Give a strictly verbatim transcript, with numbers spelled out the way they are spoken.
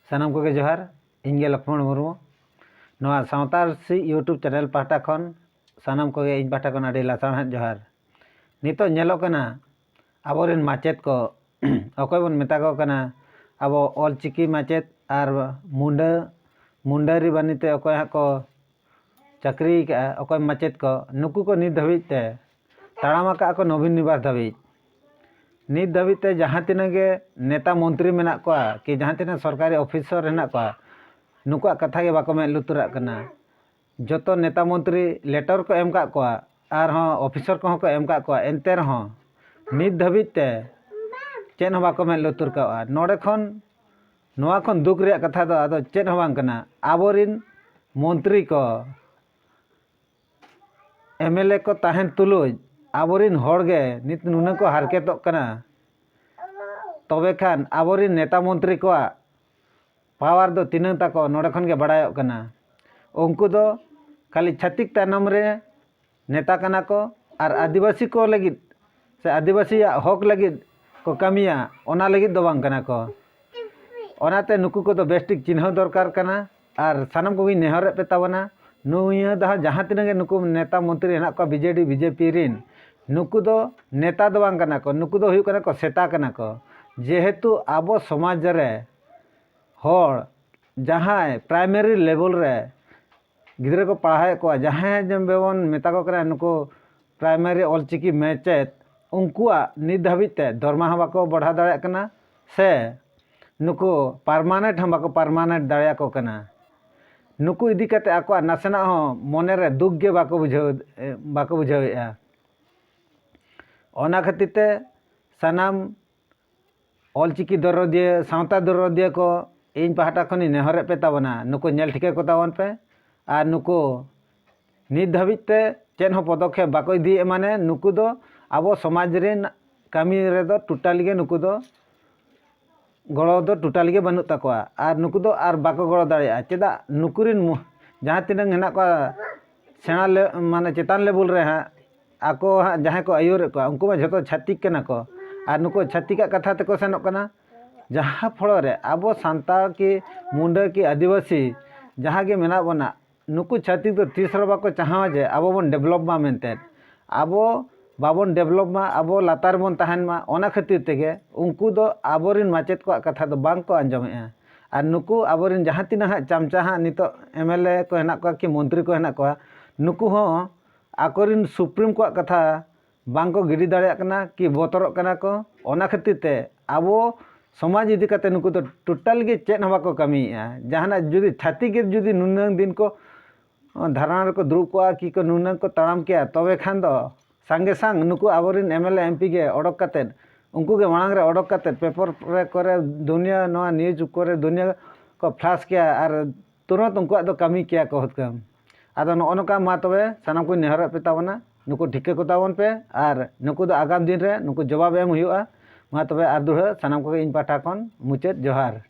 ᱥᱟᱱᱟᱢ ᱠᱚᱜᱮ ᱡᱚᱦᱟᱨ᱾ ᱤᱧ ᱜᱮ ᱞᱚᱠᱷᱢᱚᱬ ᱢᱩᱨᱢᱩ᱾ ᱱᱚᱣᱟ ᱥᱟᱶᱛᱟ ᱟᱹᱨᱥᱤ YouTube ᱪᱮᱱᱮᱞ ᱯᱟᱦᱴᱟ ᱠᱷᱚᱱ ᱥᱟᱱᱟᱢ ᱠᱚᱜᱮ ᱤᱧ ᱯᱟᱦᱴᱟ ᱠᱷᱚᱱ ᱟᱹᱰᱤ ᱞᱟᱥᱟᱲᱦᱮᱫ ᱡᱚᱦᱟᱨ᱾ ᱱᱤᱛᱚᱜ ᱧᱮᱞᱚᱜ ᱠᱟᱱᱟ, ᱟᱵᱚᱨᱮᱱ ᱢᱟᱪᱮᱫ ᱠᱚ ᱚᱠᱚᱭ ᱵᱚᱱ ᱢᱮᱛᱟ ᱠᱚ ᱠᱟᱱᱟ, ᱟᱵᱚ ᱚᱞᱪᱤᱠᱤ ᱢᱟᱪᱮᱫ ᱟᱨ ᱢᱩᱱᱰᱟᱹ ᱢᱩᱱᱰᱟᱹᱨᱤ ᱵᱟᱹᱱᱤ ᱛᱮ ᱚᱠᱚᱭ ᱦᱟᱸᱜ ᱠᱚ ᱪᱟᱹᱠᱨᱤ ᱟᱠᱟᱫᱼᱟ, ᱚᱠᱚᱭ ᱢᱟᱪᱮᱫ ᱠᱚ, ᱱᱩᱠᱩ ᱠᱚ ᱱᱤᱛ ᱫᱷᱟᱹᱵᱤᱡ ᱛᱮ ᱛᱟᱲᱟᱢ ᱟᱠᱟᱫᱼᱟ ᱠᱚ ᱱᱚᱵᱤᱱ ᱱᱤᱵᱟᱥ ᱫᱷᱟᱹᱵᱤᱡ᱾ ᱱᱤᱛ ᱫᱷᱟᱹᱵᱤᱡ ᱛᱮ ᱡᱟᱦᱟᱸ ᱛᱤᱱᱟᱹᱜ ᱜᱮ ᱱᱮᱛᱟ ᱢᱚᱱᱛᱨᱤ ᱢᱮᱱᱟᱜ ᱠᱚᱣᱟ ᱠᱤ ᱡᱟᱦᱟᱸ ᱛᱤᱱᱟᱹᱜ ᱥᱚᱨᱠᱟᱨᱤ ᱚᱯᱷᱤᱥᱟᱨ ᱦᱮᱱᱟᱜ ᱠᱚᱣᱟ, ᱱᱩᱠᱩᱣᱟᱜ ᱠᱟᱛᱷᱟ ᱜᱮ ᱵᱟᱠᱚ ᱢᱮᱫ ᱞᱩᱛᱩᱨᱟᱜ ᱠᱟᱱᱟ᱾ ᱡᱚᱛᱚ ᱱᱮᱛᱟ ᱢᱚᱱᱛᱨᱤ ᱞᱮᱴᱟᱨ ᱠᱚ ᱮᱢ ᱠᱟᱜ ᱠᱚᱣᱟ, ᱟᱨᱦᱚᱸ ᱚᱯᱷᱤᱥᱟᱨ ᱠᱚᱦᱚᱸ ᱠᱚ ᱮᱢ ᱠᱟᱜ ᱠᱚᱣᱟ, ᱮᱱᱛᱮ ᱨᱮᱦᱚᱸ ᱱᱤᱛ ᱫᱷᱟᱹᱵᱤᱡ ᱛᱮ ᱪᱮᱫ ᱦᱚᱸ ᱵᱟᱠᱚ ᱢᱮᱫ ᱞᱩᱛᱩᱨ ᱠᱟᱜᱼᱟ᱾ ᱱᱚᱰᱮ ᱠᱷᱚᱱ, ᱱᱚᱣᱟ ᱠᱷᱚᱱ ᱫᱩᱠ ᱨᱮᱭᱟᱜ ᱠᱟᱛᱷᱟ ᱫᱚ ᱟᱫᱚ ᱪᱮᱫ ᱦᱚᱸ ᱵᱟᱝ ᱠᱟᱱᱟ᱾ ᱟᱵᱚᱨᱤᱱ ᱢᱚᱱᱛᱨᱤ ᱠᱚ, ᱮᱢ ᱮᱞ ᱮ ᱠᱚ ᱛᱟᱦᱮᱱ ᱛᱩᱞᱩᱡ ᱟᱵᱚᱨᱤᱱ ᱦᱚᱲ ᱜᱮ ᱱᱤᱛ ᱱᱩᱱᱟᱹᱜ ᱠᱚ ᱦᱟᱨᱠᱮᱛᱚᱜ ᱠᱟᱱᱟ, ᱛᱚᱵᱮ ᱠᱷᱟᱱ ᱟᱵᱚᱨᱤᱱ ᱱᱮᱛᱟ ᱢᱚᱱᱛᱨᱤ ᱠᱚᱣᱟᱜ ᱯᱟᱣᱟᱨ ᱫᱚ ᱛᱤᱱᱟᱹᱜ ᱛᱟᱠᱚ ᱱᱚᱰᱮ ᱠᱷᱚᱱ ᱜᱮ ᱵᱟᱲᱟᱭᱚᱜ ᱠᱟᱱᱟ᱾ ᱩᱱᱠᱩ ᱫᱚ ᱠᱷᱟᱹᱞᱤ ᱪᱷᱟᱹᱛᱤᱠ ᱛᱟᱭᱱᱚᱢ ᱨᱮ ᱱᱮᱛᱟ ᱠᱟᱱᱟ ᱠᱚ ᱟᱨ ᱟᱹᱫᱤᱵᱟᱹᱥᱤ ᱠᱚ ᱞᱟᱹᱜᱤᱫ ᱥᱮ ᱟᱹᱫᱤᱵᱟᱹᱥᱤᱭᱟᱜ ᱦᱚᱠ ᱞᱟᱹᱜᱤᱫ ᱠᱚ ᱠᱟᱹᱢᱤᱭᱟ, ᱚᱱᱟ ᱞᱟᱹᱜᱤᱫ ᱫᱚ ᱵᱟᱝ ᱠᱟᱱᱟ ᱠᱚ᱾ ᱚᱱᱟᱛᱮ ᱱᱩᱠᱩ ᱠᱚᱫᱚ ᱵᱮᱥᱴᱷᱤᱠ ᱪᱤᱱᱦᱟᱹᱣ ᱫᱚᱨᱠᱟᱨ ᱠᱟᱱᱟ᱾ ᱟᱨ ᱥᱟᱱᱟᱢ ᱠᱚᱜᱮᱧ ᱱᱮᱦᱚᱨᱮᱫ ᱯᱮ ᱛᱟᱵᱚᱱᱟ, ᱱᱤᱭᱟᱹ ᱫᱷᱟᱣ ᱡᱟᱦᱟᱸ ᱛᱤᱱᱟᱹᱜ ᱜᱮ ᱱᱩᱠᱩ ᱱᱮᱛᱟ ᱢᱚᱱᱛᱨᱤ ᱦᱮᱱᱟᱜ ᱠᱚᱣᱟ B J D B J P ᱨᱤᱱ, ᱱᱩᱠᱩ ᱫᱚ ᱱᱮᱛᱟ ᱫᱚ ᱵᱟᱝ ᱠᱟᱱᱟ ᱠᱚ, ᱱᱩᱠᱩ ᱫᱚ ᱦᱩᱭᱩᱜ ᱠᱟᱱᱟ ᱠᱚ ᱥᱮᱛᱟ ᱠᱟᱱᱟ ᱠᱚ᱾ ᱡᱮᱦᱮᱛᱩ ᱟᱵᱚ ᱥᱚᱢᱟᱡᱽ ᱨᱮ ᱦᱚᱲ ᱡᱟᱦᱟᱸᱭ ᱯᱨᱟᱭᱢᱟᱨᱤ ᱞᱮᱵᱮᱞ ᱨᱮ ᱜᱤᱫᱽᱨᱟᱹ ᱠᱚ ᱯᱟᱲᱦᱟᱣᱮᱫ ᱠᱚᱣᱟ, ᱡᱟᱦᱟᱸᱭ ᱡᱮ ᱵᱚᱱ ᱢᱮᱛᱟ ᱠᱚ ᱠᱟᱱᱟ ᱱᱩᱠᱩ ᱯᱨᱟᱭᱢᱟᱨᱤ ᱚᱞᱪᱤᱠᱤ ᱢᱟᱪᱮᱫ, ᱩᱱᱠᱩᱣᱟᱜ ᱱᱤᱛ ᱫᱷᱟᱹᱵᱤᱡ ᱛᱮ ᱫᱚᱨᱢᱟ ᱦᱚᱸ ᱵᱟᱠᱚ ᱵᱚᱲᱦᱟᱣ ᱫᱟᱲᱮᱭᱟᱜ ᱠᱟᱱᱟ ᱥᱮ ᱱᱩᱠᱩ ᱯᱟᱨᱢᱟᱱᱮᱱᱴ ᱦᱚᱸ ᱵᱟᱠᱚ ᱯᱟᱨᱢᱟᱱᱮᱱᱴ ᱫᱟᱲᱮᱭᱟᱠᱚ ᱠᱟᱱᱟ᱾ ᱱᱩᱠᱩ ᱤᱫᱤ ᱠᱟᱛᱮ ᱟᱠᱚᱣᱟᱜ ᱱᱟᱥᱮᱱᱟᱜ ᱦᱚᱸ ᱢᱚᱱᱮᱨᱮ ᱫᱩᱠ ᱜᱮ ᱵᱟᱠᱚ ᱵᱩᱡᱷᱟᱹᱣ, ᱵᱟᱠᱚ ᱵᱩᱡᱷᱟᱹᱣᱮᱫᱼᱟ᱾ ᱚᱱᱟ ᱠᱷᱟᱹᱛᱤᱨ ᱛᱮ ᱥᱟᱱᱟᱢ ᱚᱞᱪᱤᱠᱤ ᱫᱚᱨᱚᱫᱤᱭᱟᱹ, ᱥᱟᱶᱛᱟ ᱫᱚᱨᱚᱫᱤᱭᱟᱹ ᱠᱚ ᱤᱧ ᱯᱟᱦᱴᱟ ᱠᱷᱚᱱᱤᱧ ᱱᱮᱦᱚᱨᱮᱫ ᱯᱮ ᱛᱟᱵᱚᱱᱟ, ᱱᱩᱠᱩ ᱧᱮᱞ ᱴᱷᱤᱠᱟᱹ ᱠᱚ ᱛᱟᱵᱚᱱ ᱯᱮ᱾ ᱟᱨ ᱱᱩᱠᱩ ᱱᱤᱛ ᱫᱷᱟᱹᱵᱤᱡ ᱛᱮ ᱪᱮᱫ ᱦᱚᱸ ᱯᱚᱫᱚᱠᱷᱮᱯ ᱵᱟᱠᱚ ᱤᱫᱤᱭᱮᱫ, ᱢᱟᱱᱮ ᱱᱩᱠᱩ ᱫᱚ ᱟᱵᱚ ᱥᱚᱢᱟᱡᱽ ᱨᱮᱱ ᱠᱟᱹᱢᱤ ᱨᱮᱫᱚ ᱴᱳᱴᱟᱞᱤ ᱜᱮ ᱱᱩᱠᱩ ᱫᱚ ᱜᱚᱲᱚ ᱫᱚ ᱴᱳᱴᱟᱞᱤ ᱜᱮ ᱵᱟᱹᱱᱩᱜ ᱛᱟᱠᱚᱣᱟ᱾ ᱟᱨ ᱱᱩᱠᱩ ᱫᱚ ᱟᱨ ᱵᱟᱠᱚ ᱜᱚᱲᱚ ᱫᱟᱲᱮᱭᱟᱜᱼᱟ᱾ ᱪᱮᱫᱟᱜ? ᱱᱩᱠᱩ ᱨᱮᱱ ᱢᱩ-, ᱡᱟᱦᱟᱸ ᱛᱤᱱᱟᱹᱜ ᱦᱮᱱᱟᱜ ᱠᱚᱣᱟ ᱥᱮᱬᱟ ᱞᱮ-, ᱢᱟᱱᱮ ᱪᱮᱛᱟᱱ ᱞᱮᱵᱮᱞ ᱨᱮ ᱦᱟᱸᱜ, ᱟᱠᱚ ᱦᱟᱸᱜ ᱡᱟᱦᱟᱸᱭ ᱠᱚ ᱟᱹᱭᱩᱨᱮᱫ ᱠᱚᱣᱟ, ᱩᱱᱠᱩ ᱢᱟ ᱡᱷᱚᱛᱚ ᱪᱷᱟᱹᱛᱤᱠ ᱠᱟᱱᱟ ᱠᱚ᱾ ᱟᱨ ᱱᱩᱠᱩ ᱪᱷᱟᱹᱛᱤᱠᱟᱜ ᱠᱟᱛᱷᱟ ᱛᱮᱠᱚ ᱥᱮᱱᱚᱜ ᱠᱟᱱᱟ᱾ ᱡᱟᱦᱟᱸ ᱯᱷᱚᱲᱚ ᱨᱮ ᱟᱵᱚ ᱥᱟᱱᱛᱟᱲ ᱠᱤ ᱢᱩᱱᱰᱟᱹ ᱠᱤ ᱟᱹᱫᱤᱵᱟᱹᱥᱤ ᱡᱟᱦᱟᱸ ᱜᱮ ᱢᱮᱱᱟᱜ ᱵᱚᱱᱟ, ᱱᱩᱠᱩ ᱪᱷᱟᱹᱛᱤᱠ ᱫᱚ ᱛᱤᱥ ᱨᱮᱦᱚᱸ ᱵᱟᱠᱚ ᱪᱟᱦᱟᱣᱟ ᱡᱮ ᱟᱵᱚ ᱵᱚᱱ develop ᱢᱟ ᱢᱮᱱᱛᱮ᱾ ᱟᱵᱚ ᱵᱟᱵᱚᱱ develop ᱢᱟ, ᱟᱵᱚ ᱞᱟᱛᱟᱨ ᱨᱮᱵᱚᱱ ᱛᱟᱦᱮᱱ ᱢᱟ, ᱚᱱᱟ ᱠᱷᱟᱹᱛᱤᱨ ᱛᱮᱜᱮ ᱩᱱᱠᱩ ᱫᱚ ᱟᱵᱚᱨᱮᱱ ᱢᱟᱪᱮᱫ ᱠᱚᱣᱟᱜ ᱠᱟᱛᱷᱟ ᱫᱚ ᱵᱟᱝ ᱠᱚ ᱟᱸᱡᱚᱢᱮᱫᱼᱟ᱾ ᱟᱨ ᱱᱩᱠᱩ ᱟᱵᱚᱨᱮᱱ ᱡᱟᱦᱟᱸ ᱛᱤᱱᱟᱹᱜ ᱦᱟᱸᱜ ᱪᱟᱢᱪᱟ ᱦᱟᱸᱜ ᱱᱤᱛᱚᱜ M L A ᱠᱚ ᱦᱮᱱᱟᱜ ᱠᱚᱣᱟ ᱠᱤ ᱢᱚᱱᱛᱨᱤ ᱠᱚ ᱦᱮᱱᱟᱜ ᱠᱚᱣᱟ, ᱱᱩᱠᱩ ᱦᱚᱸ ᱟᱠᱚᱨᱮᱱ supreme ᱠᱚᱣᱟᱜ ᱠᱟᱛᱷᱟ ᱵᱟᱝ ᱠᱚ ᱜᱤᱰᱤ ᱫᱟᱲᱮᱭᱟᱜ ᱠᱟᱱᱟ ᱠᱤ ᱵᱚᱛᱚᱨᱚᱜ ᱠᱟᱱᱟ ᱠᱚ᱾ ᱚᱱᱟ ᱠᱷᱟᱹᱛᱤᱨ ᱛᱮ ᱟᱵᱚ ᱥᱚᱢᱟᱡᱽ ᱤᱫᱤ ᱠᱟᱛᱮ ᱱᱩᱠᱩ ᱫᱚ total ᱜᱮ ᱪᱮᱫ ᱦᱚᱸ ᱵᱟᱠᱚ ᱠᱟᱹᱢᱤᱭᱮᱫᱼᱟ᱾ ᱡᱟᱦᱟᱱᱟᱜ ᱡᱩᱫᱤ ᱪᱷᱟᱹᱛᱤᱠ ᱜᱮ ᱡᱩᱫᱤ ᱱᱩᱱᱟᱹᱝ ᱫᱤᱱ ᱠᱚ ᱫᱷᱟᱨᱱᱟ ᱨᱮᱠᱚ ᱫᱩᱲᱩᱵ ᱠᱚᱜᱼᱟ ᱠᱤ ᱠᱚ ᱱᱩᱱᱟᱹᱝ ᱠᱚ ᱛᱟᱲᱟᱢ ᱠᱮᱭᱟ, ᱛᱚᱵᱮ ᱠᱷᱟᱱ ᱫᱚ ᱥᱟᱸᱜᱮ ᱥᱟᱝ ᱱᱩᱠᱩ ᱟᱵᱚᱨᱮᱱ M L A M P ᱜᱮ ᱚᱰᱚᱠ ᱠᱟᱛᱮᱫ, ᱩᱱᱠᱩ ᱜᱮ ᱢᱟᱲᱟᱝ ᱨᱮ ᱚᱰᱚᱠ ᱠᱟᱛᱮᱫ paper ᱨᱮ ᱠᱚᱨᱮ ᱫᱩᱱᱤᱭᱟᱹ, ᱱᱚᱣᱟ news ᱠᱚᱨᱮ ᱫᱩᱱᱤᱭᱟᱹ ᱠᱚ flash ᱠᱮᱭᱟ ᱟᱨ ᱛᱩᱨᱟᱹᱛ ᱩᱱᱠᱩᱣᱟᱜ ᱫᱚ ᱠᱟᱹᱢᱤ ᱠᱮᱭᱟ ᱠᱚ ᱦᱩᱛᱠᱟᱹᱢ᱾ ᱟᱫᱚ ᱱᱚᱜᱼᱚ ᱱᱚᱝᱠᱟ ᱢᱟ ᱛᱚᱵᱮ ᱥᱟᱱᱟᱢ ᱠᱚᱧ ᱱᱮᱦᱚᱨᱚᱜ ᱯᱮ ᱛᱟᱵᱚᱱᱟ, ᱱᱩᱠᱩ ᱴᱷᱤᱠᱟᱹ ᱠᱚ ᱛᱟᱵᱚᱱ ᱯᱮ ᱟᱨ ᱱᱩᱠᱩ ᱫᱚ ᱟᱜᱟᱢ ᱫᱤᱱ ᱨᱮ ᱱᱩᱠᱩ ᱡᱚᱵᱟᱵ ᱮᱢ ᱦᱩᱭᱩᱜᱼᱟ᱾ ᱢᱟ ᱛᱚᱵᱮ ᱟᱨ ᱫᱩᱲᱦᱟᱹ ᱥᱟᱱᱟᱢ ᱠᱚᱜᱮ ᱤᱧ ᱯᱟᱦᱴᱟ ᱠᱷᱚᱱ ᱢᱩᱪᱟᱹᱫ ᱡᱚᱦᱟᱨ᱾